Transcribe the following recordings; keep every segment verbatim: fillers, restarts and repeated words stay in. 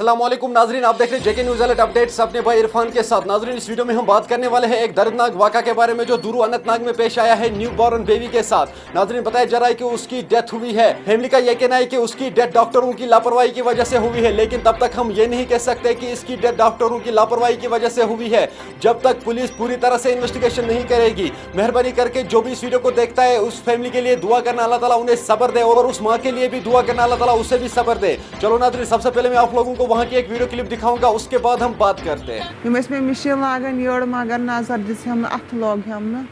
السلام علیکم ناظرین، آپ دیکھ رہے ہیں جے کے نیوز الرٹ اپڈیٹس اپنے بھائی عرفان کے ساتھ۔ ناظرین، اس ویڈیو میں ہم بات کرنے والے ہیں ایک دردناک واقعہ کے بارے میں جو دورو اننت ناگ میں پیش آیا ہے نیو بارن بیبی کے ساتھ۔ ناظرین، بتایا جا رہا ہے کہ اس کی ڈیتھ ہوئی ہے۔ فیملی کا یہ کہنا ہے کہ اس کی ڈیتھ ڈاکٹروں کی لاپرواہی کی وجہ سے ہوئی ہے، لیکن تب تک ہم یہ نہیں کہہ سکتے کہ اس کی ڈیتھ ڈاکٹروں کی لاپرواہی کی وجہ سے ہوئی ہے، جب تک پولیس پوری طرح سے انویسٹیگیشن نہیں کرے گی۔ مہربانی کر کے جو بھی اس ویڈیو کو دیکھتا ہے، اس فیملی کے لیے دعا کرنا، اللہ تعالیٰ انہیں صبر دے، اور اس ماں کے لیے بھی دعا کرنا، اللہ تعالیٰ اسے بھی صبر دے۔ چلو ناظرین، سب سے پہلے میں آپ لوگوں کو وہاں کی ایک ویڈیو کلپ دکھاؤں گا، اس کے بعد ہم بات کرتے ہیں۔ یِم ٲسۍ مےٚ مِشیٖن لاگان یورٕ، مگر نظر دِژ ہٮ۪م نہٕ، اَتھٕ لوگ ہٮ۪م نہٕ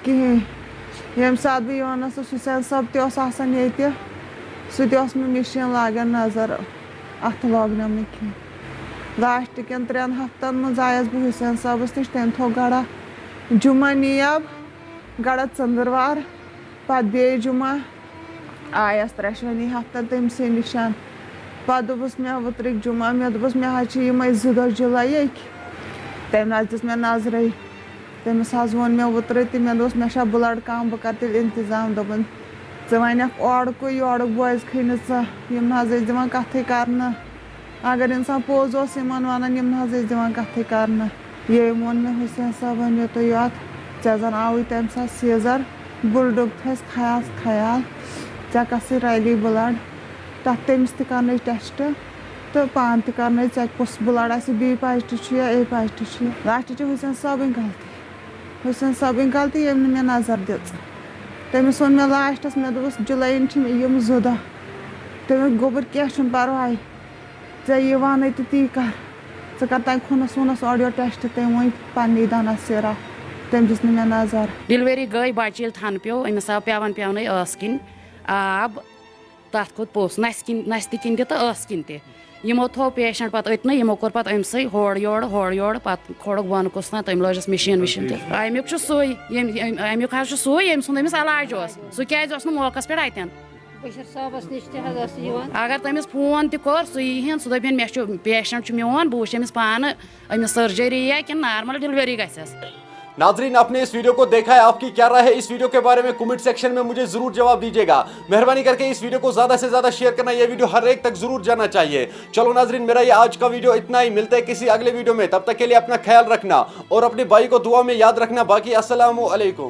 کِہیٖنۍ۔ ییٚمہِ ساتہٕ بہٕ یونس اوس حسین صٲب تہِ اوس آسان ییٚتہِ، سُہ تہِ اوس مےٚ مِشیٖن لاگان نظر، اَتھٕ لوگنم نہٕ کینٛہہ۔ لاسٹ کٮ۪ن ترٛٮ۪ن ہفتن منٛز آیس بہٕ حسین صٲبس نِش، تٔمۍ تھوٚو گڑا جمعہ نیب، گڑا ژٔنٛدٕروار، پتہٕ بیٚیہِ جمعہ۔ آیس ترٛٮ۪شوٕنی ہفتن تٔمۍ سٕے نِش۔ پتہٕ دوٚپُس، مےٚ وُترٕکۍ جمعہ، مےٚ دوٚپُس، مےٚ حظ چھِ یِمے زٕ دۄہ جُلایِکۍ۔ تٔمۍ نہ حظ دِژ مےٚ نظرٕے۔ تٔمِس حظ ووٚن مےٚ وُترٕ تہِ، مےٚ دوٚپُس، مےٚ چھا بٕلڈ کم، بہٕ کرٕ تیٚلہِ انتظام۔ دوٚپُن، ژٕ ونکھ اورکُے، یورُک بوزکھٕے نہٕ ژٕ۔ یِم نہ حظ ٲسۍ دِوان کتھٕے کرنہٕ۔ اگر انسان پوٚز اوس یِمن ونان، یِم نہ حظ ٲسۍ دِوان کتھٕے کرنہٕ۔ ییٚمۍ ووٚن مےٚ حسین صٲبن، یوٚتُے یوت، ژےٚ زن آوُے تمہِ ساتہٕ سیٖزر، بٕلڈُک تھٲیِس خاص خیال، ژےٚ کسٕے رلی بٕلڈ، تتھ تٔمِس تہِ کرنٲے ٹیسٹ تہٕ پانہٕ تہِ کرنٲے ژےٚ کُس بٕلڈ آسہِ، بی پازٹِو چھُ یا اے پازٹِو چھُ۔ لاسٹہٕ چھِ حسین صٲبٕنۍ غلطی، حسین صٲبٕنۍ غلطی، ییٚمۍ نہٕ مےٚ نظر دِژ۔ تٔمِس ووٚن مےٚ لاسٹس، مےٚ دوٚپُس، جُلایَن چھِ مےٚ یِم زٕ دۄہ۔ تٔمۍ ووٚن، گوٚبُر، کینٛہہ چھُنہٕ پرواے، ژےٚ یہِ وَنَے تہٕ تی کر۔ ژٕ کر تانۍ خوٗنَس ووٗنَس اورٕ یورٕ ٹیسٹ، تٔمۍ ؤنۍ پننی دَنٛدَس سِرا۔ تٔمۍ دِژ نہٕ مےٚ نظر۔ ڈیلیوری گٔے بَچہِ ییٚلہِ تھَنہٕ پیوٚو، أمِس آو پٮ۪وان پٮ۪ونَے ٲس کِنۍ آب، تَتھ کھوٚت پوٚس، نَسہِ کِنۍ، نَستہِ کِنۍ تہِ تہٕ ٲس کِنۍ تہِ۔ یِمو تھوٚو پیشنٹ پَتہٕ أتنَے، یِمو کوٚر پَتہٕ أمۍ سٕے ہورٕ یورٕ، ہورٕ یورٕ، پَتہٕ کھولُکھ بۄنہٕ کُس تام، تٔمۍ لٲجِس مِشیٖن وِشیٖن تہِ۔ اَمیُک چھُ سُے، ییٚمۍ، ییٚمۍ، اَمیُک حظ چھُ سُے، ییٚمۍ سُنٛد أمِس علاج اوس۔ سُہ کیٛازِ اوس نہٕ موقعس پٮ۪ٹھ اَتٮ۪ن؟ بشیر صٲبس نِش تہِ حظ ٲس یِوان۔ اگر تٔمِس فون تہِ کوٚر، سُہ یی ہن، سُہ دَپہِ ہن، مےٚ چھُ پیشنٹ چھُ میون، بہٕ وٕچھِ أمِس پانہٕ، أمِس سٔرجٔری یا کِنہٕ نارمل ڈیلیوری گژھٮ۪س۔ ناظرین، آپ نے اس ویڈیو کو دیکھا ہے، آپ کی کیا رائے ہے اس ویڈیو کے بارے میں؟ کمنٹ سیکشن میں مجھے ضرور جواب دیجیے گا۔ مہربانی کر کے اس ویڈیو کو زیادہ سے زیادہ شیئر کرنا، یہ ویڈیو ہر ایک تک ضرور جانا چاہیے۔ چلو ناظرین، میرا یہ آج کا ویڈیو اتنا ہی، ملتے ہیں کسی اگلے ویڈیو میں، تب تک کے لیے اپنا خیال رکھنا اور اپنے بھائی کو دعا میں یاد رکھنا۔ باقی السلام علیکم۔